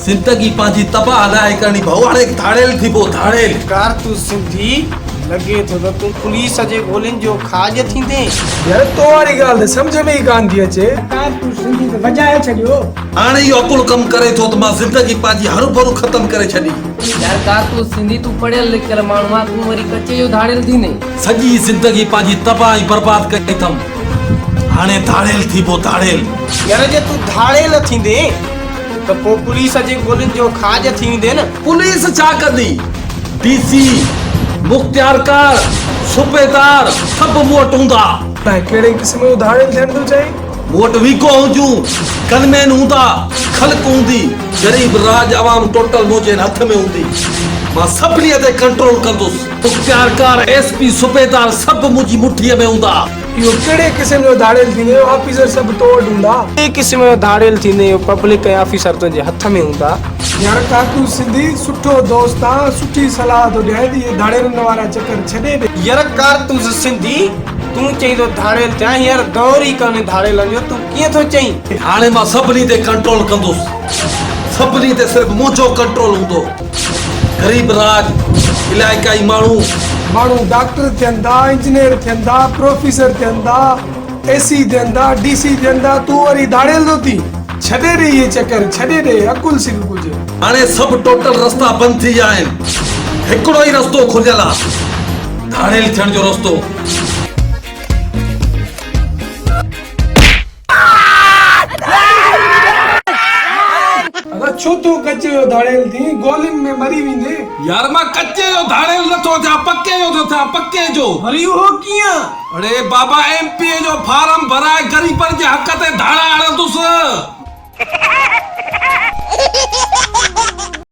زندگي پنهنجي تباهه ناهي ڪرڻي ڀائو هاڻي ڌاڙيل ٿيبو ڌاڙيل. ڪارتوس سنڌي، لڳي ٿو ته تون پوليس جي گولين جو کاڄ ٿيندين. يار تو واري ڳالهه ته سمجهه ۾ ئي ڪانه ٿي اچي. ڪارتوس سنڌي ته وڄائي ڇڏيو. هاڻي اهو عقل ڪم ڪري ٿو ته مان زندگي پنهنجي هروڀرو ختم ڪري ڇڏي. يار ڪارتوس سنڌي تون پڙهيل لکيل ماڻهو آن تون وري ڪچي جو ڌاڙيل ٿيندين. سڄي زندگي پنهنجي تباهه ۽ برباد ڪئي اٿم. هاڻي ڌاڙيل ٿيبو ڌاڙيل. يار جي تون ڌاڙيل ٿيندين ته پوء پوليس جي گولين جو کاڄ ٿي ويندين نه. پوليس ڇا ڪندي؟ ڊي سي، مختيارڪار، صوبيدار سڀ مون وٽ هوندا. تون ڪهڙي قسم جو ڌاڙيل ٿيڻ ٿو چاهين؟ مون وٽ ويڪو هونديون، گن مين هوندا، خلق هوندي، غريب راڄ عوام ٽوٽل منهنجي هن هٿ ۾ هوندي. مان سڀني تي ڪنٽرول ڪندس. مختيارڪار، ايس پي، صوبيدار سڀ منهنجي مٺيء ۾ هوندا. اهو ڪهڙي قسم جو ڌاڙيل ٿيندين جو آفيسر سڀ تو وٽ هوندا. ڪهڙي قسم جو ڌاڙيل ٿيندين جو پبلڪ ۽ آفيسر تنهنجي هٿ ۾ هوندا. يار ڪاڪو سنڌي سٺو دوست آن سٺي صلاح ٿو ڏيانء ته اهي ڌاڙيلن وارا چڪر ڇڏي ڏي. يار ڪارتوس سنڌي تون چئين ٿو ڌاڙيل ٿيان هينئر دور ئي ڪونهي ڌاڙيلن جو تون ڪيئن ٿو چئين. هاڻي مان سڀني تي ڪنٽرول ڪندس سڀني تي صرف منهنجو ڪنٽرول هوندو. غريب راڄ، علائقائي ماڻهو. ماڻهو ڊاڪٽر ٿين ٿا، انجنيئر ٿين ٿا، پروفيسر ٿين ٿا، اي سي ٿين ٿا، ڊي سي ٿين ٿا، تون وري ڌاڙيل ٿو ٿين. ڇڏي ڏي اهي چڪر، ڇڏي ڏي، عقل سک ڪجهه. هاڻي سڀ ٽوٽل رستا بند ٿي ويا آهن، هڪڙو ئي رستو کليل آ، ڌاڙيل ٿيڻ جو رستو. ادا ڇو ٿو ڪچي جو ڌاڙيل ٿين گولين ۾ مري ويندين. يار مان ڪچي جو ڌاڙيل نٿو ٿيان پڪي جو ٿو ٿيان پڪي جو. وري اهو ڪيئن؟ اڙي بابا ايم پي اي جو فارم ڀرائي غريبن جي حق تي ڌاڙا هڻندس.